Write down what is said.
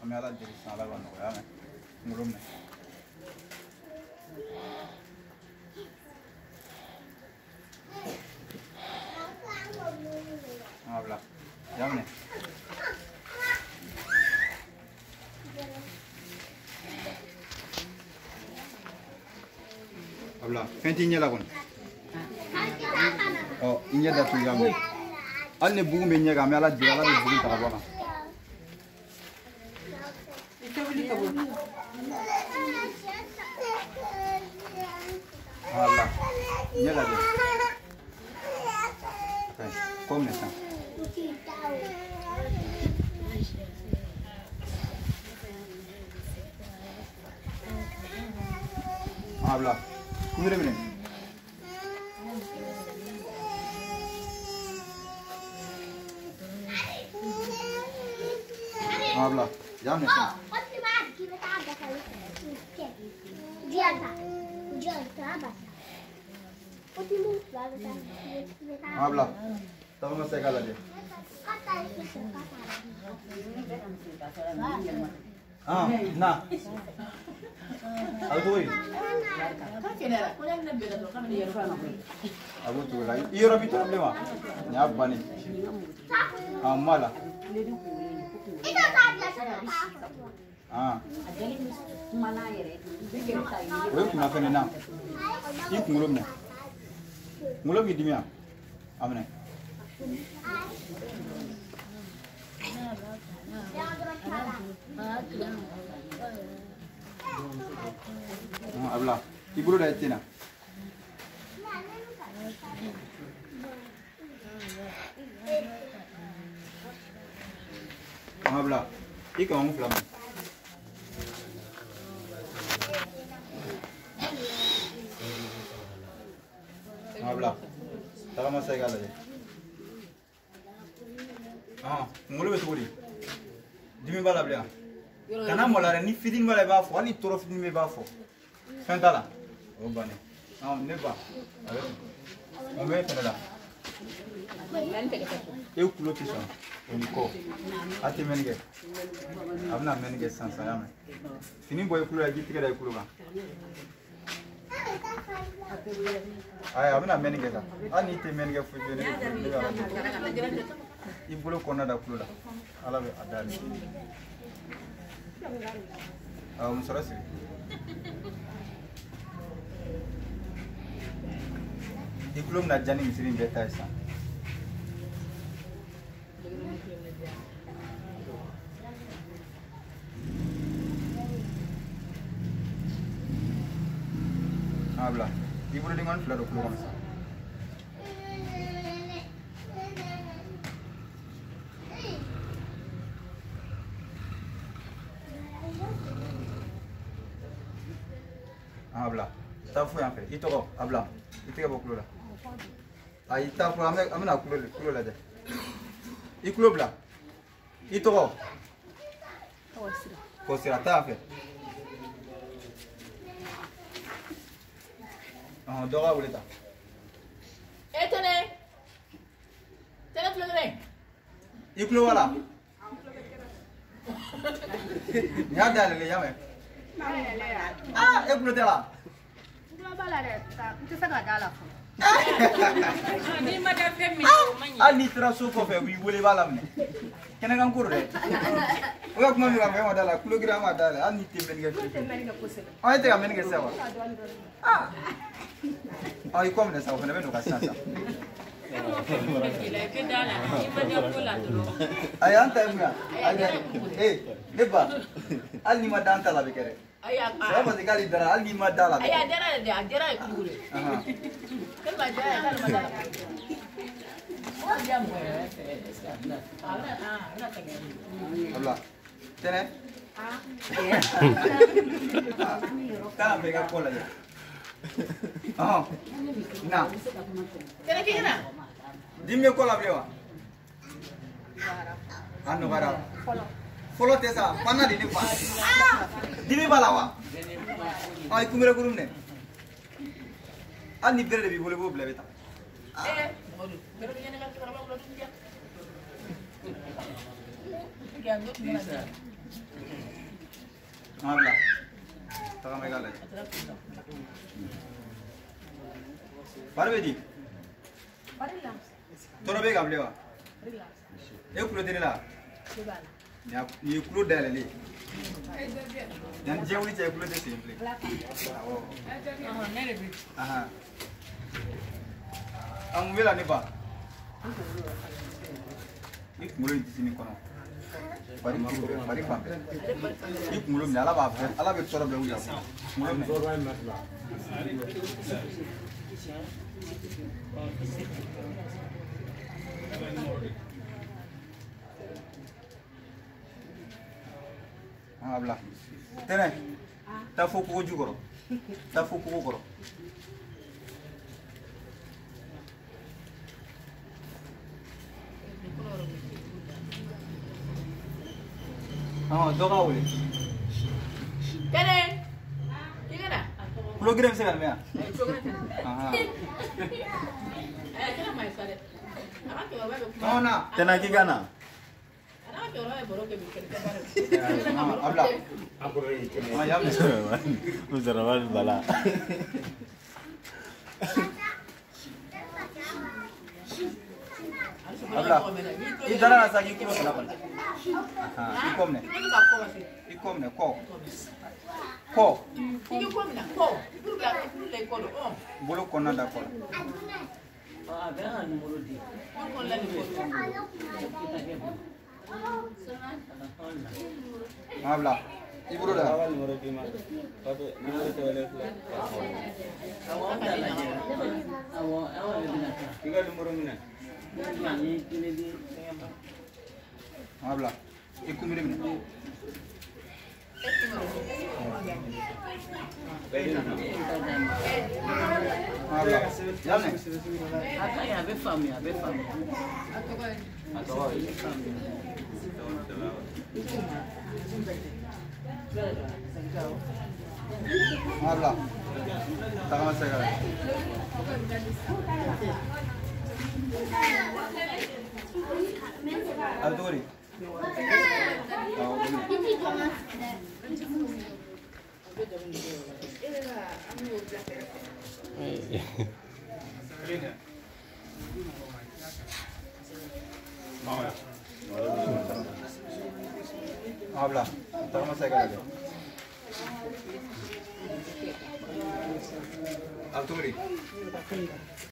An bɛ Ala deli sisan Ala b'a nɔgɔya mɛ. Kunkolo minɛ. A bila. Y'a minɛ. A bila. Fɛn t'i ɲɛ la kɔni. Ɔ i ɲɛ datugu i ka minɛ. Hali ni bugun bɛ ɲɛ kan an bɛ Ala deli Ala bɛ bugun ta ka bɔ a kan. Voilà. Ɲɛ lajɛ. Kɔ minɛ sisan. A bila. Kunbere minɛ. A bila. Y'a minɛ sisan. A bila. Tagama se k'a lajɛ. Ah, na. A bɛ cogo di? A b'o cogo la. I yɔrɔ b'i tɔɔrɔ bilen wa? Nin y'a bannen. Ah, n b'a la. Ah. O ye kunnafoni na. I kunkolo minɛ. Kunkolo b'i dimi wa? A minɛ. A bila. I bolo da i ten na. A bila. I kamakun fila minɛ. A bila. Tagama sa i k'a lajɛ. Kunkolo bɛ cogo di? Dimi b'a la bilen wa? Kana maloya dɛ, ni fitinin b'a la i b'a fɔ, hali ni tɔɔrɔ fitinin bɛ i b'a fɔ. Fɛn t'a la. O bannen. Ne ba, a bɛ ten. Mun bɛ e fɛnɛ la? E kulo tɛ sɔn o ni kɔ. A tɛ mɛnni kɛ. A bɛna mɛnni kɛ sisan sisan, y'a mɛn. Fini bɔ i kulo la, i k'i tɛgɛ da i kulo kan. Ayi, a bɛna mɛnni kɛ sa. Hali n'i tɛ mɛnni kɛ foyi foyi, ne bɛ Ala deli. I bolo kɔnɔna da kulo la. Ala bɛ a dayɛlɛ. Awɔ, musɔrɔ siri. I kulo bɛna diya ni misiri in bɛɛ ta ye sisan. A bila. I bolo denkɔni fila don kulo kɔnɔ sisan. A bila. Taa fo yan fɛ. I tɔgɔ a bila. I tɛgɛ bɔ kulo la. Ayi, taa fo an bɛna kulo lajɛ. I kulo bila. I tɔgɔ? Kɔsira. Taa yan fɛ. Dɔ ka wele ta. E Tɛnɛ. Tɛnɛ filɛ Tɛnɛ. I kulo b'a la? Nin y'a dayɛlɛlen y'a mɛn? Ah, e kulo tɛ la? N kulo b'a la dɛ, n tɛ se ka da la fɔlɔ. N'i ma da fɛn min na o man ɲi. Hali n'i taara so kɔfɛ u b'i wele i b'a laminɛ. Kɛnɛkan ko don dɛ. O bɛ kuma min kan mɛ e ma da la, kulo girin an ma da la, hali n'i tɛ mɛnni kɛ fiyewu. N tɛ mɛnni kɛ kosɛbɛ. Ɔ e tɛ ka mɛnni kɛ sisan wa? Ah. Ɔ i kɔ minɛ sa, o fana bɛ nɔgɔya sisan sisan. Ayi, an ta ye mun ye? Ayi, ne ba, hali n'i ma da an ta la a bɛ kɛ dɛ. C'est pas parce que k'ale dara, hali n'i ma da la a bɛ kɛ. Ayi, a dara dɛ, a diyara ye kojugu dɛ. Tellement a diyara ye k'ale ma da la. Abla, Tɛnɛ. Taa bɛɛ ka kɔ lajɛ. Na. Tɛnɛ k'i na. Dimi bɛ kɔ la bilen wa? A nɔgɔyara. Fɔlɔ tɛ sa, panna de ne fa. Dimi b'a la wa? I kunbere kuru minɛ. Hali ni bere de b'i bolo i b'o bila i bɛ taa. An bila. Tagama i k'a lajɛ. Fari bɛ di? Tɔɔrɔ bɛ ka bilen wa? E kulo tɛ ne la? Nin ye kulo dayɛlɛlen ye. Yanni diɲɛ wuli cɛ i kulo tɛ sen bilen. Awɔ. A mun bɛ la ne ba? I kunkolo in disi nin kɔnɔ. Fari fari fan bɛɛ. I kunkolo minɛ Ala b'a bɛɛ Ala bɛ tɔɔrɔ bɛɛ wuli ka bɔ. Kunkolo minɛ. An bila. Tɛnɛ. Taa fo kogo ju kɔrɔ. Taa fo kogo kɔrɔ. Dɔ k'a wele. Tɛnɛ. I ka na. Kulo geren bɛ se ka nin mɛn yan? Tɛnɛ k'i ka na. A bila. Y'a minɛ. Musokɔrɔba ni bala. A bila. I dara la sa k'i kulo fila kɔni. I kɔ minɛ. I kɔ minɛ kɔ. Kɔ. Bolo kɔnɔna da kɔ la. A bila. I bolo da. I ka numéro minɛ. A bila. I kunbiri minɛ. A bila. Y'a minɛ. A bɛ faamuya, a bɛ faamuya. A tɔgɔ ye. A bila. Tagama se ka la. A bɛ cogo di? Awɔ, o bɛ. A bila. Tagama se ka lajɛ. A bɛ cogo di?